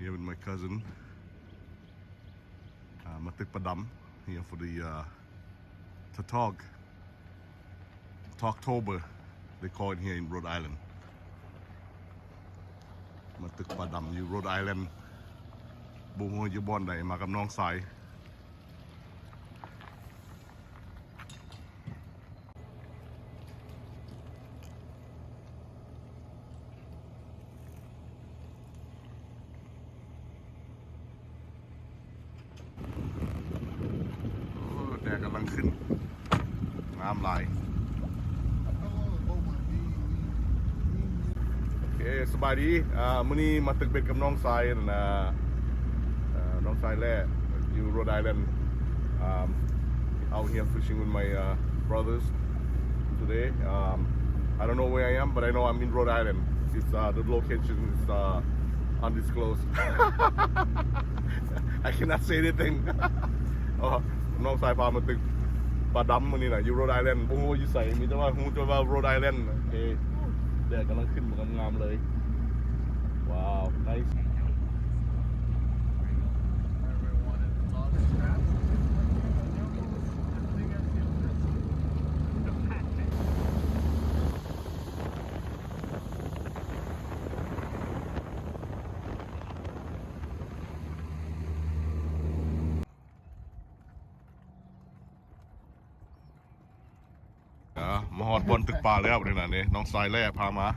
Here with my cousin. ອ່າ ມາຕຶກປາດຳ here for the, uh, Tautog, Togtober, they call it here in Rhode Island. ມາຕຶກປາດຳຢູ່ Rhode Island ບໍ່ຮູ້ຢູ່ບ່ອນໃດ ມາກັບນ້ອງຊາຍ. ໂອ້ ແດດກຳລັງຂຶ້ນ ງາມຫຼາຍ. ໂອເຄ ສະບາຍດີ. ອ່າ ມື້ນີ້ມາຕຶກເບັດກັບນ້ອງຊາຍ ນະ ເອີ ນ້ອງຊາຍແຫຼະ ຢູ່ Rhode Island. Um, out here fishing with my, uh, brothers today. Um, I don't know where I am, but I know I'm in Rhode Island. It's, uh, the location is, uh, undisclosed. I cannot say anything. ອໍ ນ້ອງຊາຍພາມາຕຶກປາດຳມື້ນີ້ນະ ຢູ່ Rhode Island. ບໍ່ຮູ້ວ່າຢູ່ໃສ ມີແຕ່ວ່າຮູ້ແຕ່ວ່າ Rhode Island. ໂອເຄ ແດດກຳລັງຂຶ້ນ ງາມໆເລີຍ. Wow, nice. ອ່າ ມາຮອດບ່ອນຕຶກປາແລ້ວນີ້ນະ ນີ້ ນ້ອງຊາຍແຫຼະພາມາ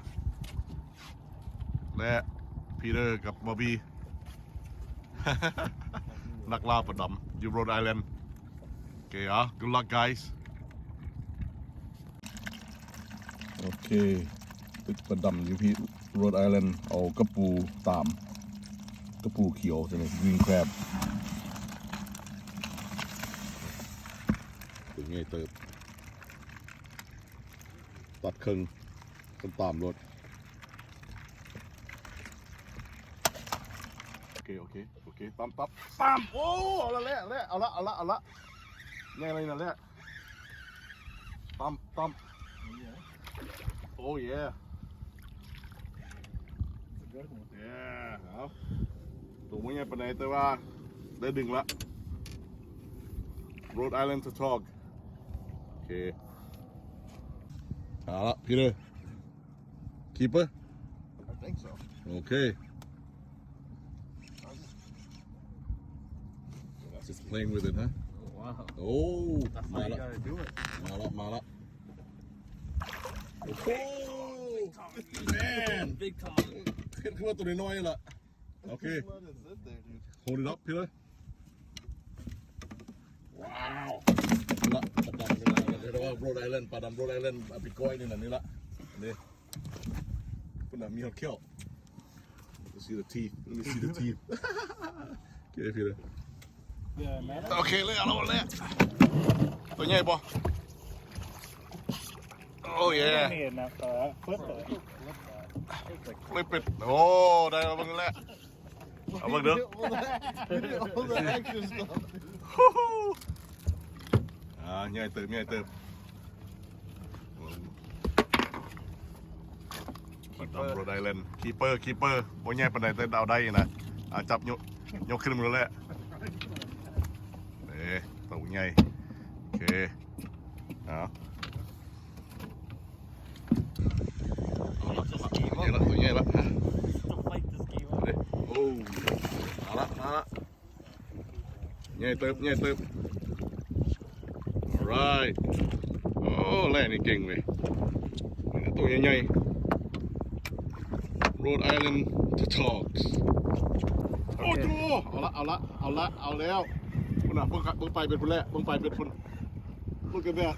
ແລະ Peter ກັບ Bobby ນັກລ່າປາດຳຢູ່ Rhode Island. ໂອເຄ ອ່າ good luck guys. ໂອເຄ ຕຶກປາດຳຢູ່ພີ້ Rhode Island ເອົາກະປູຕາມ ກະປູຂຽວ ຕົວນີ້ green crab ຕົວໃຫຍ່ເຕີບ ຕັດເຄິ່ງ ຄັນຕາມໂລດ. ໂອເຄ ໂອເຄ ໂອເຄ ຕາມ ຕາມ ຕາມ. ໂອ້ ເອົາລະແຫຼະ ເອົາລະ ເອົາລະ ເອົາລະ ແມ່ນແຫຼະ ແມ່ນແຫຼະ. ຕຳ ຕຳ Oh yeah. It's a good one. Yeah. ເອົາ ໂຕບໍ່ໃຫຍ່ປານໃດ ແຕ່ວ່າໄດ້ດຶງລະ Rhode Island Tautog. ໂອເຄ ເອົາລະ Peter. Keeper? I think so. ໂອເຄ Just playing with it, huh? Oh, wow. ໂອ້ That's how you gotta do it. ມາລະ ມາລະ ໂອ້ Man. Big time. ຂຶ້ນ ຂຶ້ນມາຕົວນ້ອຍໆລະ. ໂອເຄ What is it there, dude? Hold it up, Peter. Wow. ລະ ປາດຳ Rhode Island ປາດຳ Rhode Island ເອົາໄປກ້ອຍນີ້ນະ ນີ້ລະ ນີ້. ພຸ້ນນະ ມີຮອດແຂ້ວ. Let me see the teeth. Let me see the teeth. ໂອເຄ Peter. ໂອເຄ ເລີຍ ເອົາລະ ເອົາລະ. ຕົວໃຫຍ່ບໍ່? Oh yeah. Flip it. ໂອ້ ໄດ້ລະ ເບິ່ງແຫຼະ. ເອົາເບິ່ງເດີ. ອ່າ ໃຫຍ່ເຕີບ ໃຫຍ່ເຕີບ. ປາດຳ Rhode Island Keeper Keeper ບໍ່ໃຫຍ່ປານໃດ ແຕ່ເອົາໄດ້ນະ. ອ່າ ຈັບຍົກ ຍົກຂຶ້ນມາໂລດແຫຼະ. ເອີ ໂຕໃຫຍ່. ໂອເຄ ເອົາ. ໂຕໃຫຍ່ລະ ໂຕໃຫຍ່ລະ. ໂອ້ ມາລະ ມາລະ. ໃຫຍ່ເຕີບ ໃຫຍ່ເຕີບ. Alright. ໂອ້ ແລ່ນີ້ເກັ່ງເວີຍ. ໂຕໃຫຍ່ໆ Rhode Island Tautog. ໂອ້ໂຫ ເອົາລະ ເອົາລະ ເອົາລະ ເອົາແລ້ວ. ພຸ້ນນະ ເບິ່ງ ເບິ່ງປາຍເບັດພຸ້ນແຫຼະ ເບິ່ງປາຍເບັດພຸ້ນ. Look at that.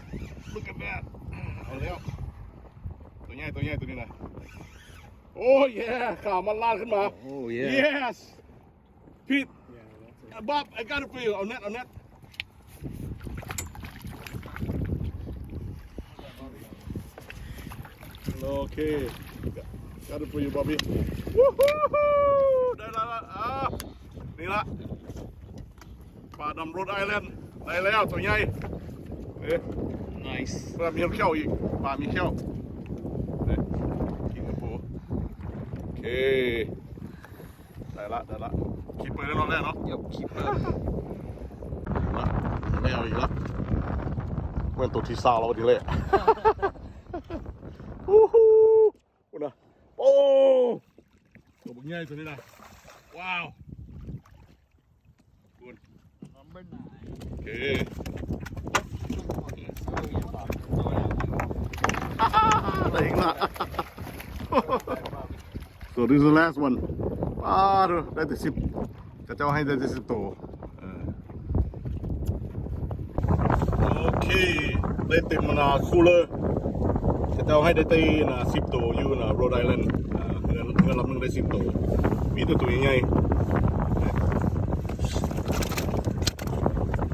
Look at that. ເອົາແລ້ວ ໂຕໃຫຍ່ ໂຕໃຫຍ່ ໂຕນີ້ນະ. Oh yeah ຂາວມັນລາດຂຶ້ນມາ. Oh yeah. Yes. Pete. Yeah, that's it. Bob, I got it for you. ເອົາແນັດ ເອົາແນັດ. ໂອເຄ Got it for you, Bobby. Woohoo. ໄດ້ລະ ອ່າ ນີ້ລະ ປາດຳ Rhode Island ໄດ້ແລ້ວ ໂຕໃຫຍ່. ເອີ Nice. ປາມີແຂ້ວອີກ ປາມີແຂ້ວ. ເອີ ກິນກັບໂປ. ໂອເຄ ໄດ້ ລະ ໄດ້ລະ ຄີເປີແລ້ວເນາະ ແລ້ວເນາະ ເກັບຄີເປີ ລະ ໄດ້ເອົາອີກລະ ແມ່ນໂຕທີຊາວແລ້ວນີ້ແຫຼະ ອູ້ຫູ ພຸ້ນນະ ໂອ້ ໂຕບັກໃຫຍ່ໂຕນີ້ນະ ວ້າວ ພຸ້ນ ໂອເຄ ໄດ້ອີກລະ So this is the last one ປາໂທ ໄດ້ແຕ່ສິບ ເຂົາເຈົ້າໃຫ້ໄດ້ແຕ່ສິບໂຕ ເອີ ໂອເຄ ໄດ້ເຕັມອັນນ່າຄູເລີ ເຂົາເຈົ້າໃຫ້ໄດ້ແຕ່ອັນນ່າສິບໂຕ ຢູ່ອັນນ່າ Rhode Island ເຮືອນ ເຮືອນລຳໜຶ່ງໄດ້ສິບໂຕ ມີແຕ່ໂຕໃຫຍ່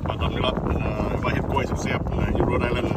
ໆ ປາດຳນີ້ລະ ເອີ ໄວ້ເຮັດກ້ວຍແຊບໆ ຢູ່ Rhode Island